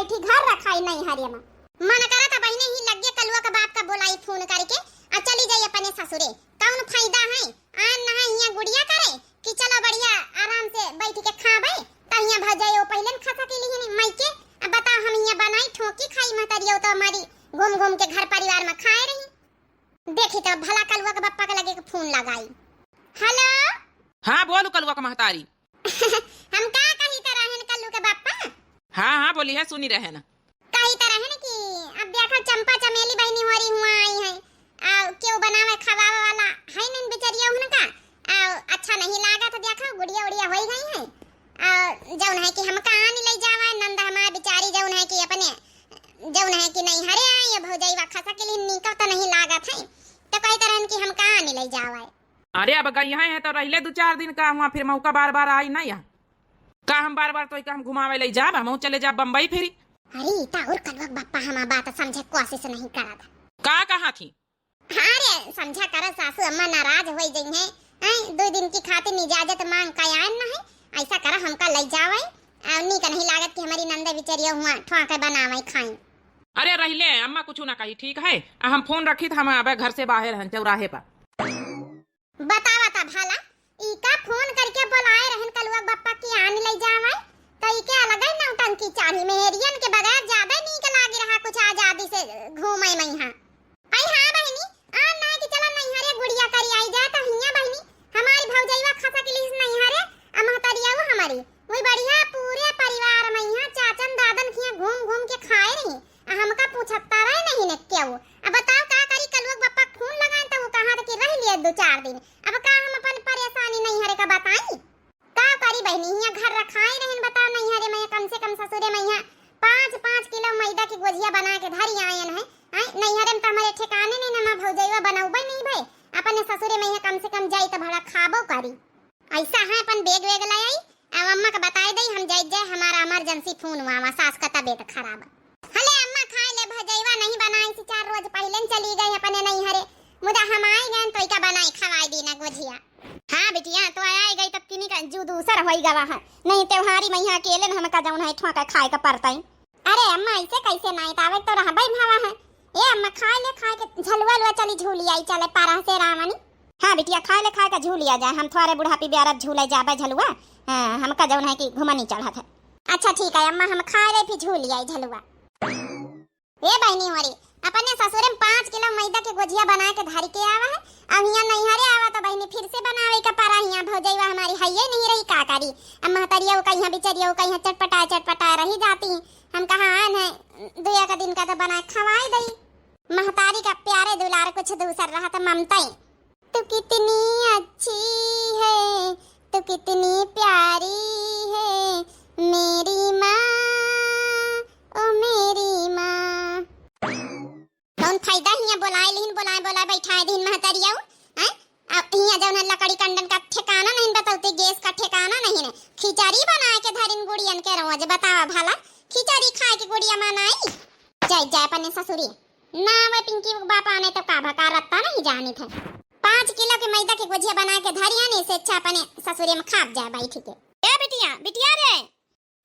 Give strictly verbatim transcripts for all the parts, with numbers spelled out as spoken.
बैठी घर रखाई नैहरे मा। मन करत बहिनी ही लगे कलुआ के बाप का बोलाई फोन करके, आ चली जाई अपने ससुरे। कौन फायदा है? आन नहा हियाँ गुड़िया करे कि चलो बढ़िया आराम से बैठ के खाबे, त हियाँ भौजाई वो पहिले न खसा के लिहिन माई के। अब बताओ हम हियाँ बनाई ठोकी खाई महतरियो तो हमारी घूम घूम के घर परिवार में खाए रही। देखी तो भला कलुआ के बप्पा के लगे के फोन लगाई। हेलो। हाँ, बोलू कलुआ के महतारी। हम का कही त रहन कलू के बप्पा? हाँ, हाँ, बोली है, सुनी रहन। कही त रहन कि अब देखो चंपा चमेली बहिनी होरी हुआँ आई है, आ केहू बनावे खवावे वाला है नहीं बेचारिया उनका, आ अच्छा नहीं लागत, देखो गुड़िया उड़िया होई गई है, आ जौन है कि हमका आन ले जावा नंद हमार बेचारी जौन है कि अपने जौन है कि नैहरे आई, ये भौजैया खसा के लिए नीक त नहीं लागत है, तो कही त रहन कि हमका आन ले जावा। अरे अब गई है, है तो रहले दो चार दिन का हुआँ, फिर मौका बार बार आई ना यहाँ। का हम बार बार तो का हम घुमावे ले जाब, हम चले जाब बम्बई फिरी। अरे ई त और कलुआ के बप्पा हमार बात समझे कोशिश नहीं करत। का कहा थी? हाँ रे, समझा कर सासू अम्मा नाराज होई जइहें। हैं, दो दिन की खातिर इजाजत मांग के आयन न है, ऐसा कर हमका ले जावे। आ नीक नहीं लागत कि हमारी नंद बिचरिया हुआँ ठोके बनावे खाई। अरे रहले अम्मा कुछ ना कही, ठीक है। आ हम फोन रखी त हम अबे घर से बाहर हन चौराहे पर। बतावा त भला, ई का फोन करके बोलाए रहन कलुआ बप्पा की आन ले जावे, त ई के अलग ही नौटंकी चाही। मेहरियन के बगैर ज्यादा नीक लागे रहा कुछ आजादी से घूमे में यहाँ। आई हाँ बहिनी, आन ना कि चला नैहरे गुड़िया करी आई जाए, त हियाँ बहिनी, हमारी भौजैया खसा के लिए नैहरे, आ महतरिया वो हमारी, वही बढ़िया पूरे परिवार में यहाँ चाचन दादन खिया घूम घूम के खाए रही। आ हमका पूछता रहे नहीं ने केहू। अब बताओ का करी, कलुआ के बप्पा फोन लगाए त वो कहा था कि रह लिए दो चार दिन। अब का हम अपन परेशानी नैहरे का बताई? का करी बहिनी, हियाँ घर रखाए रहन, बताओ नैहरे में कम से कम ससुरे में यहाँ पाँच पाँच किलो मैदा के गोझिया बना के धरी आयन है। आय, नैहरे में तो हमारे ठिकाने नहीं ना, भौजैया बनौबे नहीं भई, अपने ससुरे में यहाँ कम से कम जाई तो भला खाबो करी। ऐसा है, अपन बैग वैग ले आई, अब अम्मा के बताए दई, हम जाए जाए, हमारा इमरजेंसी फोन हुआ, हुआ सास का तबीयत खराब। हले अम्मा खाए ले, भजैवा नहीं बनाए से चार रोज पहले न चली गई अपने नैहरे, मुदा हम आए गए तो इका बनाई खवाए दी ना गोझिया। हाँ बिटिया, तो आए गई तब किनी का जू दूसर होई गवा है, नहीं त्योहारी में यहाँ अकेले न हमका जौन है ठोका खाए का पड़ता है। अरे अम्मा, ऐसे कैसे नाई तावे तो रहबे भावा है। ए अम्मा, खाए ले, खाए के झलुआ लुआ चली झूली आई, चले पारा से रावणी। हाँ बिटिया, खाए ले, खाए के झूलिया जाए, हम थोड़े बुढ़ापी ब्यारत झूले जाबे झलुआ। हाँ, हमका जौन है कि घुमनी चढ़त है। अच्छा ठीक है अम्मा, हम खाए ले फिर झूली आई झलुआ। ए बहिनी होरी, अपने ससुरे में पाँच किलो मैदा के गोझिया बना के धर के आवा है, अब हियाँ नैहरे आवा तो बहिनी फिर से बनावे का परा, हियाँ भौजैया हमारी हइये नहीं रही, का करी। अब महतरिया वो कहीं बिचरिया वो कहीं चटपटाए चटपटाए रही जाती। हम कहा आन है, दुया का दिन का तो बना के खवाए दई। महतारी का प्यारे दुलार कुछ दूसर रहा तो ममता ही। तू कितनी अच्छी है, तू कितनी प्यारी है, मेरी माँ, ओ मेरी माँ। कौन फायदा हियाँ बोलाए लिहिन, बोलाए, बोलाए बैठाए दिहिन महतरिया, हैं? अब हियाँ जौन है लकड़ी कंडन का ठिकाना नहीं, बतौते गैस का ठिकाना नहीं है। खिचड़ी बनाए के धरिन गुड़ियन के रोज, बतावा भला, खिचड़ी खाए के गुड़िया मनाई? जाए, जाए अपने ससुरी। ना वे पिंकी के बाप आने तो का भका रत्ता नहीं जानित है। पाँच किलो के मैदा के गोझिया बनाए के धरियन, इससे अच्छा अपने ससुरे में खाब जाए बैठ के। ए बिटिया, बिटिया रे,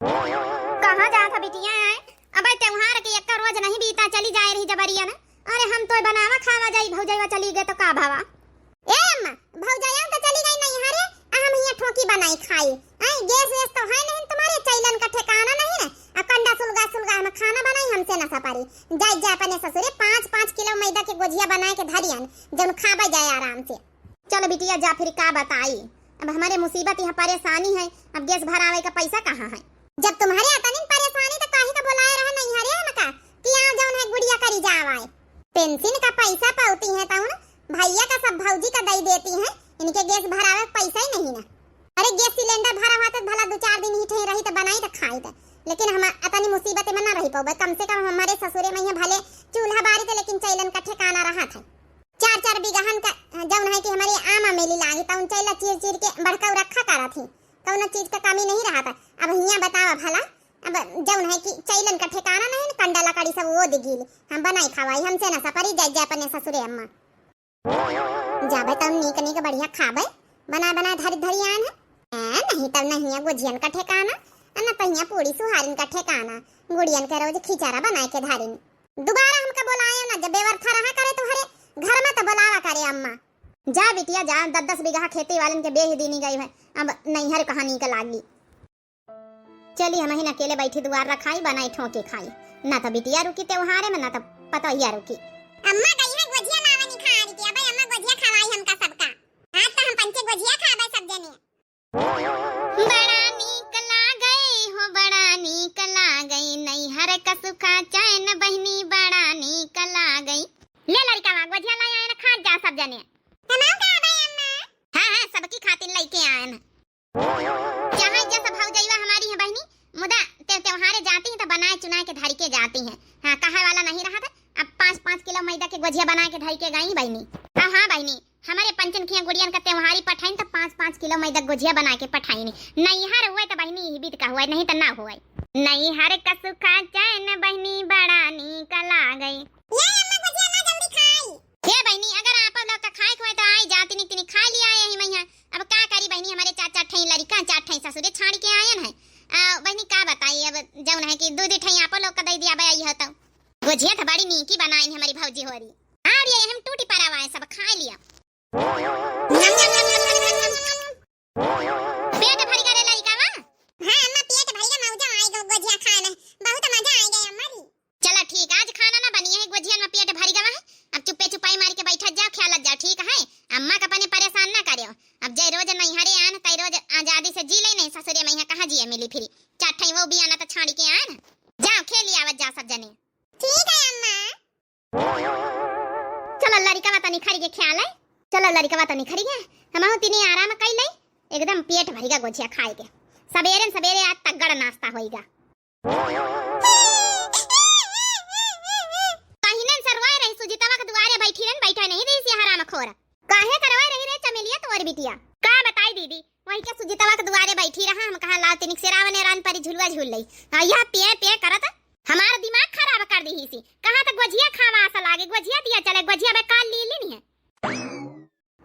कहाँ जात ह बिटिया आए? अबे त्योहार के एक रोज नहीं बीता, चली जाए रही जबरिया में। अरे हम तो बनावा खावा जाई, भौजैया चली गए तो का भवा? ए अम्मा, भौजैया तो चली गई नैहरे, आ हम हियाँ ठोकी बनाई खाई। आई गैस वैस तो है नहीं तुम्हारे, चैलन का ठिकाना नहीं ना। आ कंडा सुलगा सुलगा हम खाना बनाई, हमसे ना सपारी। जाए जाए अपने ससुरे, पाँच पाँच किलो मैदा के गोझिया बनाए के धरियन, जौन खाबे जाए आराम से। चल बिटिया जा फिर का बताई, अब हमारे मुसीबत यहाँ परेशानी है, अब गैस भरावे का पैसा कहाँ है? जब तुम्हारे अतनिन परेशानी तो काहे का बुलाए रहा नैहरे हमका कि आओ जौन है गुड़िया करी जावाए। पेंशन का पैसा पावती है तौन भैया का सब भौजी का दई देती हैं, इनके गैस भरावे का पैसा ही नहीं ना। अरे गैस सिलेंडर भरा हुआ तो भला दो चार दिन ही ठही रही तो बनाई तो खाई तो, लेकिन हम अतनी मुसीबत में ना रही पावे। कम से कम हमारे ससुरे में यहाँ भले चूल्हा बारी थे लेकिन चैलन का ठिकाना रहा था। चार चार बीघहन का जौन है कि हमारी आम अमेली लागी, तौन चैला चीर चीर के बड़काऊ रखा करा थी, कौनो चीज का कमी नहीं रहा था। अब हियाँ बतावा भला, अब जौन है कि चैलन का ठिकाना नहीं न, कंडा लकड़ी सब वो दिगील, हम बनाई खवाई, हमसे ना सपरी, जाए जाए अपने ससुरे अम्मा। जाबे तब नीक नीक बढ़िया खाबे, बना बना धरी धरी आन है। ए, नहीं तब नहीं है गोझियन का ठिकाना, अन तहिया पूड़ी सुहारिन का ठेकाना, गुड़ियन के रोज खिचड़ा बनाए के धारिन। दुबारा हमका बोलायो ना, जब बेवरथा रहा करे तोहरे घर में तो बोलावा करे अम्मा। जा बिटिया जा, दस दस बीघा खेती वालन के बेह दीनी गई है, अब नैहर कहाँ नीक लागी। चली हमहिन अकेले बैठी दुआर रखाई, बनाई ठोके खाई, ना तो बिटिया रुकी त्योहारे में, ना तो पतोहिया रुकी। अम्मा गई है गोझिया लावा निखारी के, अबे अम्मा गोझिया खवाई हमका सबका। आज तो हम पंचे गोझिया खाबे सब जने। बड़ा नीक लागई हो, बड़ा नीक लागई, नैहर का सुखा चैन बहिनी, बड़ा नीक लागई। ले लड़िका वा, गोझिया लाई आयन, खा जा सब जने। हम आऊ का भाई अम्मा? हाँ, हाँ, सबकी खातिर लइके आयन। चाहे जैसा भौजइवा हमारी है बहिनी, मुदा ते त्योहारे जाती है तो बनाए चुनाए के धर के जाती है। हाँ, कहे वाला नहीं रहा था, अब पाँच पाँच किलो मैदा के गोझिया बनाए के धर के गई बहिनी। अब हाँ बहिनी, हमरे पंचन खिया गुड़ियन का त्योहारी पठाइन तो पाँच पाँच किलो मैदा गोझिया बनाए के पठाइनी। नैहर हुए तो बहिनी यही बीत का हुए, नहीं तो ना हुए। नैहर का सुखा चैन बहिनी बड़ा नीक लागई। ये अम्मा गोझिया ला जल्दी खाई। हे बहिनी, अगर आप लोग का खाए के होए तो आई जा, तिनी तिनी खा लिया यही मैया। अब का करी बहिनी, हमारे चार चार ठई लड़िका, चार ठई ससुरे छाड़ के आयन है। आ, बहिनी का बताई, अब जौन है कि दो दो ठई आप लोग का दे दिया बे आई हो तो। गोझिया तो बड़ी नीकी बनाइन हमारी भौजी होरी। और ये हम टूटी परावा है, सब खा लिया। पेट भर गए लड़िका वा? हाँ अम्मा, पेट भर गए, मौजा आई गो गोझिया खाए में, बहुत मजा आई गए अम्मा जी। चला ठीक, आज खाना ना बनी है, गोझियन में पेट भर गवा है। अब चुप्पे चुपाई मार के बैठत जाओ, ख्यालत जाओ, ठीक है? अम्मा का अपने परेशान ना करियो। अब जय रोज नैहरे आन, तय रोज आजादी से जी ले नहीं ससुरे में, यहाँ कहाँ जिए मिली फिरी। चार ठई वो भी आना तो छाड़ी के आन। जाओ खेली आवत जाओ सब जने। ठीक है अम्मा। चला लड़िका वा तनी खरी के ख्याल है। चला लड़िका वा तनी खरी के, हमहू तिनी आराम कई ले। एकदम पेट भर गया गोझिया खाए के। सबेरे न सबेरे आज तगड़ नाश्ता होइगा। बहिनन सरवाए रही सुजितवा के दुआरे बैठी रहन, बैठे नहीं रही सी हराम खोर। काहे करवाए रही रे चमेलिया तोर बिटिया? का बताई दीदी, वही के सुजितवा के दुआरे बैठी रहा, हम कहा लाओ तिनिक से रावन रान परी झुलुआ झूल लई। आ यह पिए पिए करत हमार दिमाग खराब कर दी ही सी। कहा तो गोझिया खावा आसा लागे, गोझिया दिया चले, गोझिया में काल ली लेनी है।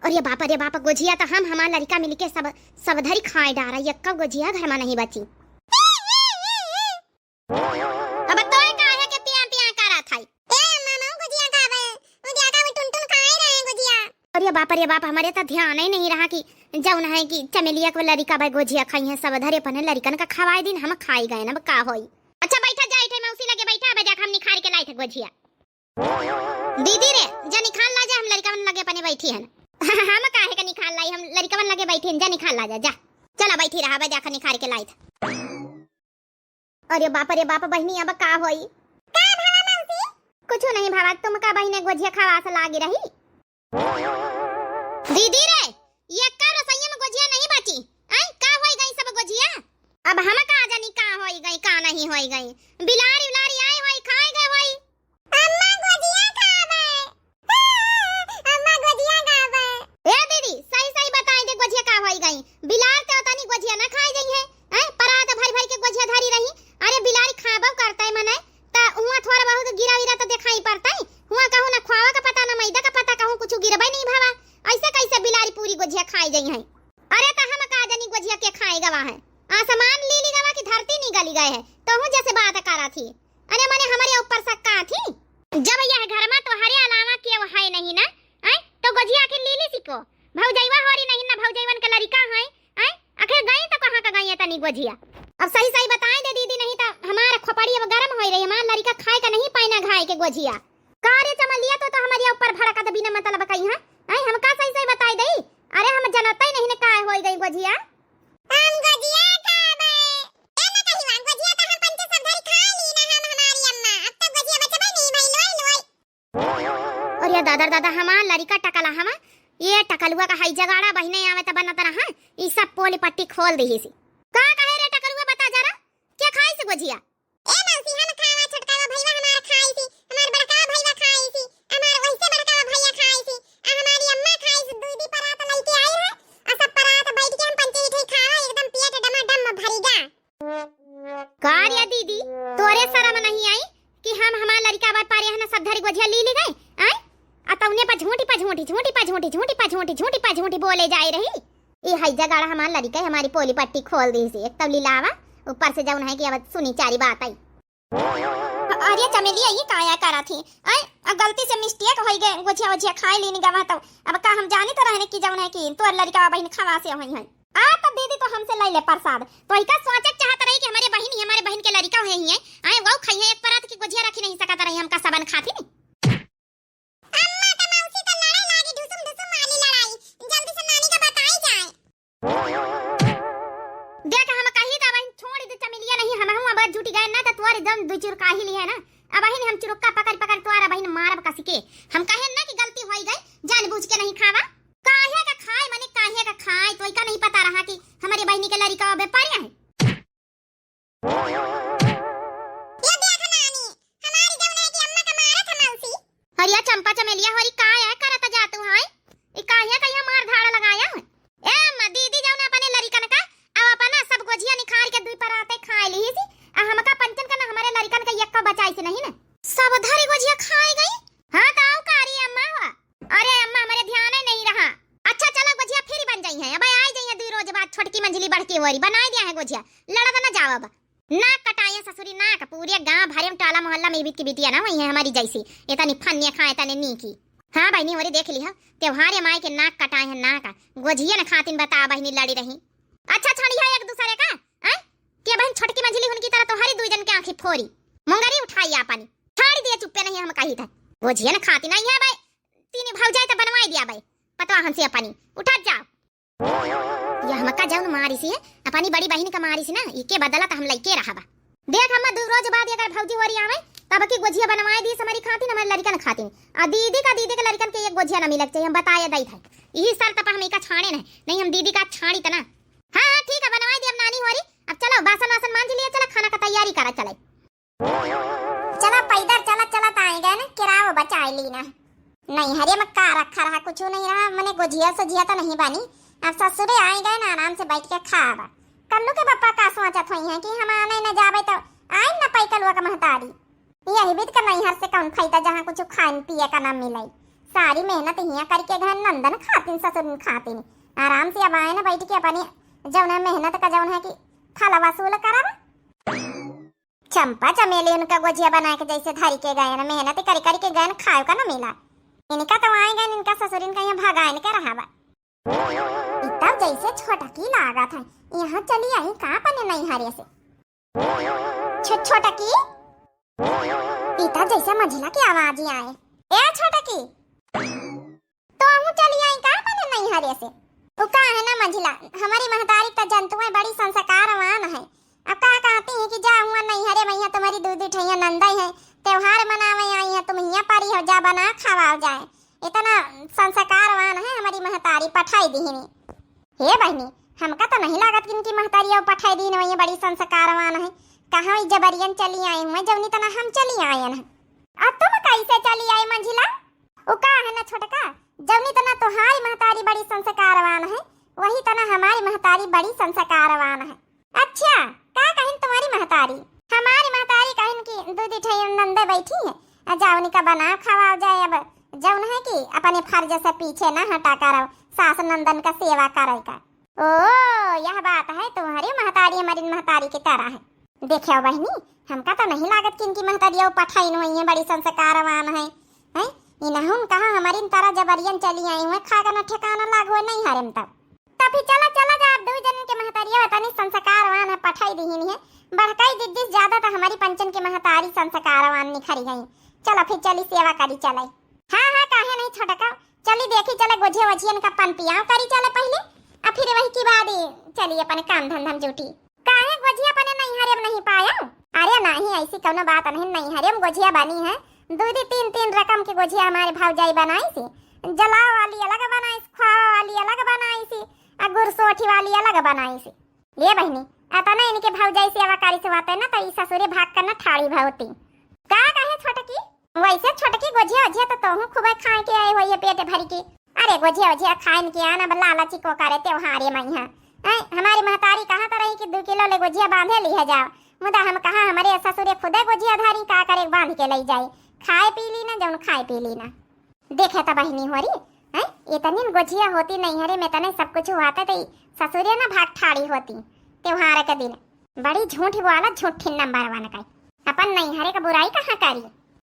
अरे बाप, अरे बाप, गोझिया तो हम हमार लड़िका मिलके सब, सब धरी खाए डारा, यक्का गोझिया घर में नहीं बची। अब तोय काहे के पिया पिया करत हई? ए अम्मा, मऊ गोझिया खाबे। उ दिया का वो टुनटुन खाए रहे गोझिया। अरे बाप, अरे बाप, हमारे तो ध्यान ही नहीं रहा कि जौन है कि चमेलिया के लड़िका भाई गोझिया खाई है, सब धरे पने लड़िकन का खवाए दिन, हम खाई गए ना, अब का होई? अच्छा बैठा, जाए थे मौसी लगे बैठा, अब जाके हम निखार के लाए थे गोझिया। दीदी रे, जा निखाल ला जा, हम लड़िकवन लगे अपने बैठी हन। हम काहे का निखाल लाई, हम लड़िकवन लगे बैठी हन, जा निखाल ला जा, जा। चला बैठी रहा, बे जाकर निखार के लाइत। अरे बाप रे बाप, बहिनी अब का होई? का भवा मौसी? कुछ नहीं भवा, तुम का बहिने गोझिया खावा से लागी रही। दीदी रे, ये का रसोईया में गोझिया नहीं बची? आई, का होई गई सब गोझिया? अब हम का जानी का होई गई, का नहीं होई गई। बिलारी उलारी आई होई, खाए गए होई। अम्मा गोझिया खाबे। अम्मा गोझिया खाबे। ए दीदी, सही सही बताई दे, गोझिया का होई गई? बिलार ते तनी गोझिया ना खाए गई है। हैं? परात भर भर के गोझिया धरी रही। अरे बिलारी खाबो करते मने, त हुआ थोड़ा बहुत गिरा विरा तो दिखाई पड़ता है। हुआ कहूँ ना खुआवा का पता, ना मैदा का पता, कहूँ कुछ गिरबे नहीं भावा। ऐसे कैसे बिलारी पूरी गोझिया खाई गई है? अरे त हम का जानी गोझिया के खाए गवा है? आसमान लीली गवा की धरती नी गली गए है? तहूँ जैसे बात करा थी। अरे मने हमारे ऊपर शक का थी? जब यह घर में तोहरे अलावा केहू है नहीं ना, हैं? तो गोझिया आखिर लीली सिको? भौजैवा होरी नहीं ना, भौजैवन के लड़िका है, हैं? आखिर गई तो कहाँ का गई है तनी गोझिया? अब सही सही बताए दे दीदी, नहीं तो हमार खोपड़ी अब गरम होई रही, हमार लड़िका खाए का नहीं पाइना घाय के गोझिया। का रे चमलिया, तो, तो हमारे ऊपर भड़कत बिना मतलब कहीं है? हैं? हम का सही सही बताई दई? अरे हम जनता ही नहीं ने काय होई गई गोझिया। हम गोझिया खाबे। ए ना कहिवा, गोझिया तो हम पंचे सब धरी खा ली ना हम हमारी अम्मा। अब तो गोझिया बचबे नहीं भाई, लोई लोई। अरे दादा दादा, हमार लड़िका टकला हमा, ये टकलुआ का हई जगाड़ा बहिने आवे त बनत रहा, ई सब पोली पट्टी खोल दी सी। का कहे रे टकलुआ, बता जरा, क्या खाई से गोझिया? ए मौसी, हम खावा, छोटकावा भईवा हमार खाई सी, हमार बड़कावा भईवा खाई सी, हमार वैसे बड़कावा भईया खाई सी, आ हमारी अम्मा खाई सी, दूधी परात लइके आई है, आ सब परात बैठ के हम पंचे इठे खावा, एकदम पेट डमाडम भरी गा। का रे दीदी, तोरे शरम नहीं आई कि हम हमार लड़िका बा पारे है ना सब धरी गोझिया ली ली गए, आय? आ तौने पर झूठी पर झूठी, झूठी पर झूठी, झूठी पर झूठी, झूठी पर झूठी बोले जाए रही। ई हई जगाड़ा हमार लड़िका हमारी पोली पट्टी खोल दी से, एक तौली लावा, ऊपर से जौन है कि अब सुनी चारी बात आई। अरे चमेलिया, ये काया करा थी? आय, आ गलती से mistake होई गए, गोझिया ओझिया खाए लीनी गवा तो। अब का हम जानी तो रहने कि जौन है कि तोर लड़िका बहिन खवासे होई है। आ तो दीदी तो हमसे ले ले प्रसाद। तो इका सोचे के चाहत रही कि हमारे बहिन ही, हमारे बहिन के लड़िका हुए ही है। आय, वो खाई है एक परात की गोझिया रखी नहीं सकत रही, हमका सबन खाती नहीं। अम्मा, त मौसी त लड़े लागी, ढुसुम ढुसुम वाली लड़ाई। जल्दी से नानी का बताई जाए। देख, हम कही त बहिन छोड़ दे चमेलिया नहीं, हमहू अब जुटी गए ना, त तोर एकदम दू चुरकाही ली है ना। अब बहिन हम चुरुक्का पकड़ पकड़ तोर बहिन मारब कसी के। हम कहे ना कि गलती होई गई, जानबूझ के नहीं खावा। काहे का खाए, मने काहे का खाए, तो इका नहीं पता रहा कि हमारे बहिनी के लड़िका बेपारी है। ये देख नानी, हमारी जौन है कि अम्मा का मारत है मौसी। अरे या चंपा चमेलिया होरी का है करत जातू है? ई काहे का यहाँ मार धाड़ लगाया है? ए अम्मा, दीदी जौन अपने लड़िकन का, अब अपना सब गोझिया निखार के दुई पराते खाए ली सी, आ हमका पंचन का ना हमारे लड़िकन का यक्का बचाई से नहीं ना। सब धरी गोझिया खाए गई। हाँ तो आओ कारी अम्मा हुआ। अरे अम्मा, हमारे ध्यान ही नहीं रहा। अच्छा चलो, गोझिया फिर बन जाई है, अब आई जाई है दुई रोज बाद छोटकी मंझली बड़की होरी, बनाई दिया है गोझिया, लड़त न जाओ अब। नाक कटाए ससुरी नाक, पूरे गांव भरे में टोला मोहल्ला में ई बीत की बिटिया ना हुई है हमारी जैसी, इतनी फन्निया खाए तने नी की। हाँ बहिनी होरी देख लिहा, त्योहार माई के नाक कटाए है नाक, गोझिया न खातिन बता बहिनी लड़ी रही। अच्छा छड़िया एक दूसरे का, हैं? के बहिन छोटकी मंझली हुन की तरह तोहरी दुई जन के आंखी फोरी, मुंगरी उठाई आपनी, छाड़ी दिया चुप्पे नहीं हम कही था, गोझिया न खाती नहीं है भाई। तीन भौजाई त बनवाई दिया बे, पतवा हमसे अपनी, उठत जाओ। ये हमका जौन मारी सी है, अपनी बड़ी बहिन का मारी सी ना, इके बदला त हम लइके रहबा। देख, हम दू रोज बाद अगर भौजी होरी आवे, तब की गोझिया बनवाई दी हमारी खातिन, हमारे लड़िकन खातिन। आ दीदी का, दीदी के लड़िकन के एक गोझिया ना मिलक चाहिए, हम बताए दई था। यही शर्त पर हम इका छाड़े न, नहीं हम दीदी का छाड़ी त ना। हाँ, हाँ, ठीक है, बनवाई दी अब नानी होरी। अब चलो, बासन वासन मांज लिया, चलो, खाना का तैयारी करा, चले। चला पैदल चलत चलत आए गए ना, किराओ बचाए ली ना। नैहरे में का रखा रहा, कुछ नहीं रहा, मने गोझिया सोझिया तो नहीं बनी। अब ससुरे आए गए ना, आराम से बैठ के खाब। कल्लू के पप्पा का सोचत हुई हैं कि हम आने न जाबे तो आए न पैकलुआ का महतारी। यही बीत का नैहर से कौन फायदा जहाँ कुछ खान पिए का ना मिले। सारी मेहनत हियाँ करके घर नंदन खातिन ससुरन खातिन। आराम से अब आए न बैठ के अपनी जौन है मेहनत का जौन है कि फल वसूल करब। चंपा चमेली उनका गोझिया बना के जैसे धरी के गयन, मेहनत करी करी के गयन, खाए का न मिला। इनका तो आए गयन, इनका ससुरिन का यहाँ भगाइन के रहा बा। ई तब जैसे छोटकी लागत है, यहाँ चली आई का अपने नैहरे से। छो-, छोटकी, ई तब जैसे मंझिला की आवाज ही आए, ए छोटकी। तो हमहू चली आई का अपने नैहरे से? उ का है ना मंझिला, हमारी महतारी त जंतुए बड़ी संस्कारवान है। अब का कहती है कि जा हुआ नैहरे में, यहाँ तुम्हारी दू दू ठैया नंदई है, त्योहार मनावे आई है, तुम हियाँ परी हो, जा बना खवाओ जाए। इतना संस्कारवान है हमारी महतारी, पठाई दीहिनी। हे बहिनी, हमका तो नहीं लागत कि इनकी महतारी अब पठाई दीहिन, वही बड़ी संस्कारवान है। कहाँ ई जबरियन चली आई हुए, जौनी तना हम चली आयन है। आ तुम कैसे चली आई मंझिला? उ का है ना छोटका, जौनी तना तोहारी महतारी बड़ी संस्कारवान है, वही तना हमारी महतारी बड़ी संस्कारवान है। अच्छा, का कहिन तुम्हारी महतारी? हमारी महतारी कहिन कि दू दी ठे नंदे बैठी है, आ जाओ उनका बनाओ खवाओ जाए। अब जौन है कि अपने फर्ज से पीछे ना हटा करो, सास नंदन का सेवा करे का। ओ, यह बात है, तुम्हारी महतारी हमारी महतारी की तरह है। देखियो बहिनी, हमका तो नहीं लागत कि इनकी महतारिया पठाइन हुई है, बड़ी संस्कारवान है, हैं? इनहुन कहाँ हमारी तरह जबरियन चली आई हुए, खा के ना ठिकाना लाग हुए नहीं हरे में तब। तब फिर चला, चला जा, अब दू जन के महतारिया तनी संस्कारवान है, पठाई दीहिन है, बढ़काई जिद्दी से ज्यादा तो हमारी पंचन के महतारी संस्कारवान निखरी गई। चलो फिर चली सेवा करी चले। हाँ, हाँ, काहे नहीं छोटका, चली देखी चले गोझे वझियन का पन पियाव करी चले पहले, आ फिर वही की बाद ही चली अपन काम धंधा में जुटी। काहे गोझिया अपने नैहरे में नहीं पाया? अरे नहीं, ऐसी कौनो बात नहीं, नैहरे में गोझिया बनी है, दू दी तीन तीन रकम के गोझिया हमारे भौजाई बनाई सी, जलाव वाली अलग बनाई सी, खुआवा वाली अलग बनाई सी, आ गुरसोठी वाली अलग बनाई सी। ये बहिनी, अतना इनके भौजाई सेवा करी से वाते ना, तो ई ससुरे भाग कर ना ठाड़ी भवती। का कहे छोटकी? वैसे छोटकी गोझिया ओझिया तो तोहू खूबे खाए के आए होइए पेट भर के। अरे गोझिया ओझिया खाइन के आना, अब लालची को करे त्योहारे मइहा। हैं, हमारी महतारी कहा तो रही कि दू किलो ले गोझिया बांधे लिहे जाओ, मुदा हम कहा हमारे ससुरे खुदे गोझिया धारी का करे बांध के ले जाए, खाए पी ली ना, जौन खाए पी ली ना। देखे त बहिनी होरी, हैं? इतनी गोझिया होती नैहरे में, तने सब कुछ हुआ था, तो ई ससुरे ना भाग ठाड़ी होती त्योहार के दिन। बड़ी झूठ बोला, झूठी नंबर वन का। अपन नैहरे का बुराई कहाँ करी?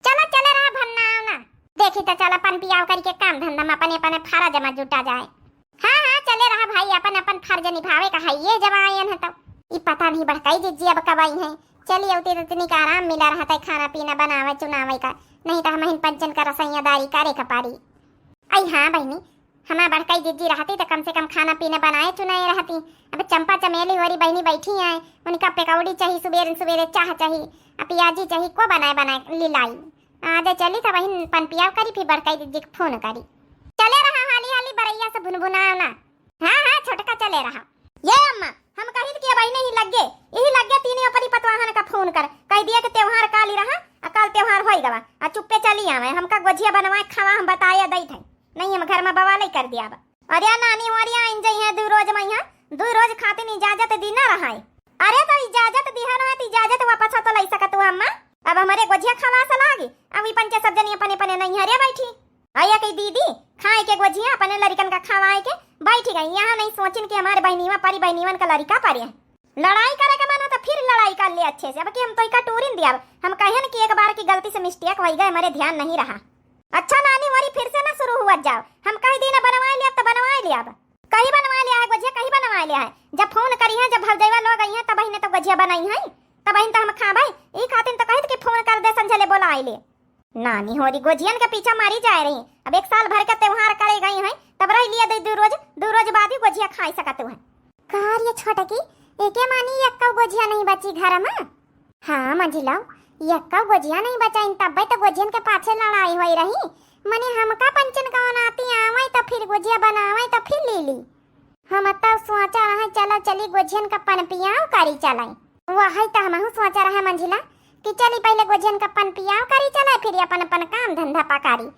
चला चले रहा भन्ना ना। देखी तो चला पन पियाव करी के काम धंधा में अपने अपने फर्ज में जुटा जाए। हाँ हाँ चले रहा भाई, अपन अपन फर्ज निभावे का है ये जब आयन है तो। ई पता नहीं बड़काई जिज्जी अब कब आई हैं। चली अउती तो तनिक आराम मिला रहा था, खाना पीना बनावे चुनावे का, नहीं तो हमहिन पंचन का रसैयादारी करे का पारी। आई हाँ बहिनी, हमार बड़काई जिज्जी रहती तो कम से कम खाना पीना बनाए चुनाए रहती। अब चंपा चमेली होरी बहिनी बैठी आए, उनका पकौड़ी चाही, सुबेरे सुबेरे चाह चाही, आ पियाजी चाही, को बनाए बनाए लिलाई। आज चली तो बहिन पन पियाव करी, फिर बड़काई जिज्जी के फोन करी। चले रहा हाली हाली बरैया से भुनभुनाव ना। हाँ हाँ छोटका चले रहा। ये अम्मा, हम कहित कि अब अइने ही लग्गे, यही लग्गे तीनी अपनी पतवाहन का फोन कर, कह दिया कि त्योहार काली रहा, आ काल त्योहार होई गवा, आ चुप्पे चली आवे, हमका गोझिया बनवाए खावा हम बताए दई थे, नहीं हम घर में बवाल ही कर दिया अब। अरे नानी हो, अरे आइन जइहे दू रोज में यहाँ, दू रोज खातिर इजाजत दी ना रहा है। अरे तो इजाजत दिहा ना है तो इजाजत वापस हो तो लई सकत हो अम्मा। अब हमरे गोझिया खवा से लागी, अब ई पंचे सब जनी अपने अपने नैहरे बैठी। अया कही दीदी, खाए के गोझिया अपने लड़िकन का खवाए के बैठी गई। यहाँ नहीं सोचिन कि हमारे बहनीवा परी, बहनीवन का लड़िका परे है। लड़ाई करे के मन हो तो फिर लड़ाई कर ले अच्छे से। अब कि हम तो इका टूरिन दिया, हम कहन कि एक बार की गलती से मिस्टेक होई गए, हमारे ध्यान नहीं रहा। अच्छा नानी, वरी फिर से ना शुरू हुआ जाओ, हम कही दी ना बनवाए लिया तो बनवाए लिया। अब कही बनवाए लिया है गोझिया, कही बनवाए लिया है। जब फोन करी है, जब भौजैवा लोग आई है, तब ही ने तो गोझिया बनाई है, तब ही तो हम खाबे। ई खातिर तो कहित कि फोन कर दे, संझले बोला आई ले। नानी होरी गोझियन के पीछा मारी जाए रही। अब एक साल भर के त्योहार करे गई हैं, तब रह लिया दे दू रोज, दू रोज बाद ही गोझिया खाई सकत है। का रे छोटकी, एके मानी एक्कौ गोझिया नहीं बची घर में? हाँ मंझिला, एक्कौ गोझिया नहीं बचाइन, तब्बे तो गोझियन के पाछे लड़ाई होई रही। मने हमका पंचन का नाती आवे तो फिर गोझिया बनावे तो फिर ली ली। हम तो सोचा रहे चला चली गोझियन का पन पियाव करी चलाई। वही तो हमहू सोचा रहे मंझिला कि चली पहले गोझियन का पन पियाव करी चले, फिर अपन अपन काम धंधा पकारी।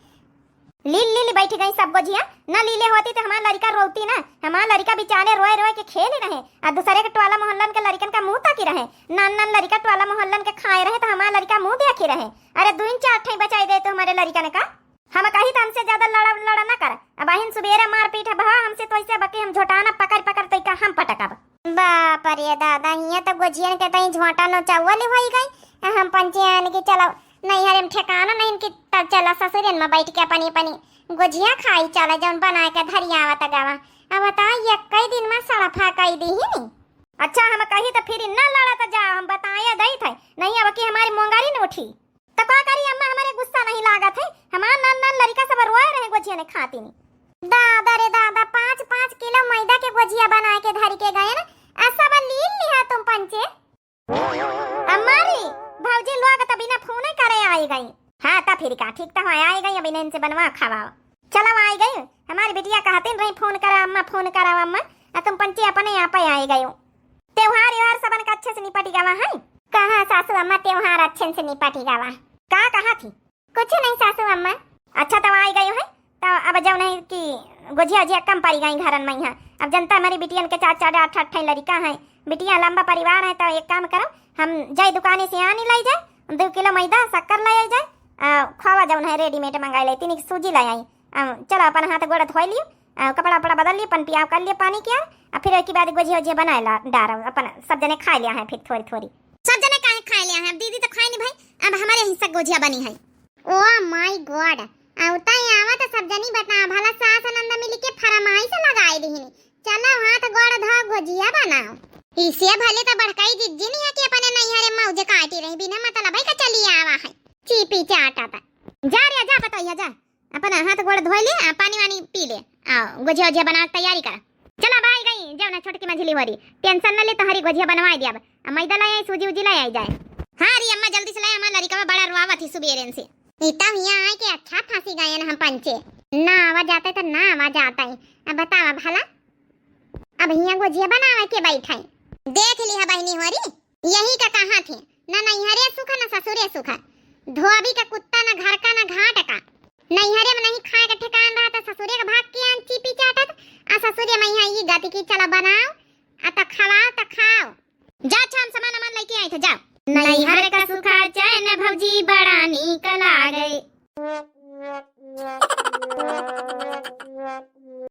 लील लील बैठ गई सब गोझिया, न लीले होती तो हमार लड़िका रोती ना, हमार लड़िका बिचारे रोए रोए के खेले रहे, आ दूसरे के टोला मोहल्लन के लड़िकन का मुंह ताकी रहे, नान नान लड़िका टोला मोहल्लन के खाए रहे तो हमार लड़िका मुंह देखी रहे। अरे दुइन चार ठाई बचाई दे तो हमारे लड़िकन का। हम कही तो हमसे ज्यादा लड़ा लड़ा ना कर, अब आहिन सुबेरे मारपीट भवा हमसे तो ऐसे बके हम झोटाना पकड़ पकड़ तो का हम पटकब। बाप रे दादा, हियाँ तो गोझियन के तई झोंटा नोचावल होई गई। आ हम पंचे आन की चलो नैहरे में ठिकाना नहीं कि तब चला ससुरन में बैठ के अपनी अपनी गोझिया खाई चला, जौन बना के धरी आवत गवा। अब बता, ये कई दिन में सड़फा कई दी ही। अच्छा, हम कही तो फिर ना लड़ा तो जा, हम बताया दई थे, नहीं अब की हमारी मोंगारी न उठी। तो का करी अम्मा, हमारे गुस्सा नहीं लागत है, हमार नान नान लड़िका सब रोए रहे गोझिया ने खाती नहीं। दादा रे दादा, पाँच पाँच किलो मैदा के गोझिया बना के धर के गए ना, आ सब लील लिहा तुम पंचे। अम्मा रे, भौजी लोग तो बिना फोन करे आई गई। हाँ, तो फिर का, ठीक तो है, आई गई, अब इन्हें इनसे बनवा खवाओ। चलो, आई गई। हमारी बिटिया कहतीन रही, "फोन करा अम्मा, फोन करा अम्मा।" आ तुम पंचे अपने आप आई गई। त्योहार, त्योहार सबन का अच्छे से निपटी गवा है। कहाँ सासू अम्मा, त्योहार अच्छे से निपटी गवा। का कहा थी? कुछ नहीं सासू अम्मा। अच्छा, तो आई गई है, तो अब जब नहीं कि गोझिया, गोझिया कम पड़ी गई घरन में यहाँ। अब जनता हमारी बिटियन के चार चार आठ आठ ठे लड़िका हैं, बिटिया लंबा परिवार है, तो एक काम करो, हम जाई दुकाने से आनी लाई जाए, दो किलो मैदा, शक्कर ले आई जाए, आ, खोवा जौन है रेडीमेड मंगाई लाई, तीन सूजी ले आई। आ, चलो अपन हाथ गोड़ धोई लियो, आ, कपड़ा उपड़ा बदल लियो, पन पियाव कर लियो पानी के, आ फिर एक बाद गोझिया, गोझिया बनाए ला डारो, अपन सब जने खाए लिया है फिर थोड़ी थोड़ी। सब जने काहे खाए लिया है? अब दीदी तो खाए नहीं भाई, अब हमारे हिस्सा गोझिया बनी है। Oh my God, आवता ही आवा तो सब जनी बता भला सास नंद मिल के फरमाइश लगाए दिहिनी, चलो हाथ गोड़ धो गोझिया बनाओ। इसे भले तो बड़काई जिज्जी नहीं है कि अपने नैहरे मौज काटी रही, बिना मतलब है का चली आवा है। चीपी चाटा था। जा रे जा, बताइया जा, अपना हाथ गोड़ धोई ले, आ पानी वानी पी ले, आ गोझिया गोझिया बना के तैयारी कर। चला अब आई गई, जाओ ना छोटकी मझली होरी, टेंशन न ले, तोहरी गोझिया बनवाई दिया। आ मैदा लाई आई, सूजी उजी लाई आई जाए। हाँ रे अम्मा, जल्दी से लाई, हमार लड़िका बड़ा रोआवत ही सुबेरे से। ई तब हियाँ आए के अच्छा फंसी गए हम पंचे। ना आवा जाते तो ना आवा जाते। अब बतावा भला, अब हियाँ गोझिया बनावे के बैठे। देख लिहा बहिनी होरी, यही का कहा थे, ना नैहरे सुख ना ससुरे सुख। धोबी का कुत्ता ना घर का ना घाट का। नैहरे में नहीं खाए का ठिकान रहा तो ससुरे का भाग के आन चीपी चाटत, आ ससुरे में यहाँ ई गति की चला बनाओ, आ त खवाओ त खाओ। जा अच्छा, हम सामान वामान लेके आई थे, जाओ। नैहर का सुखा चैन भौजी बड़ा नीक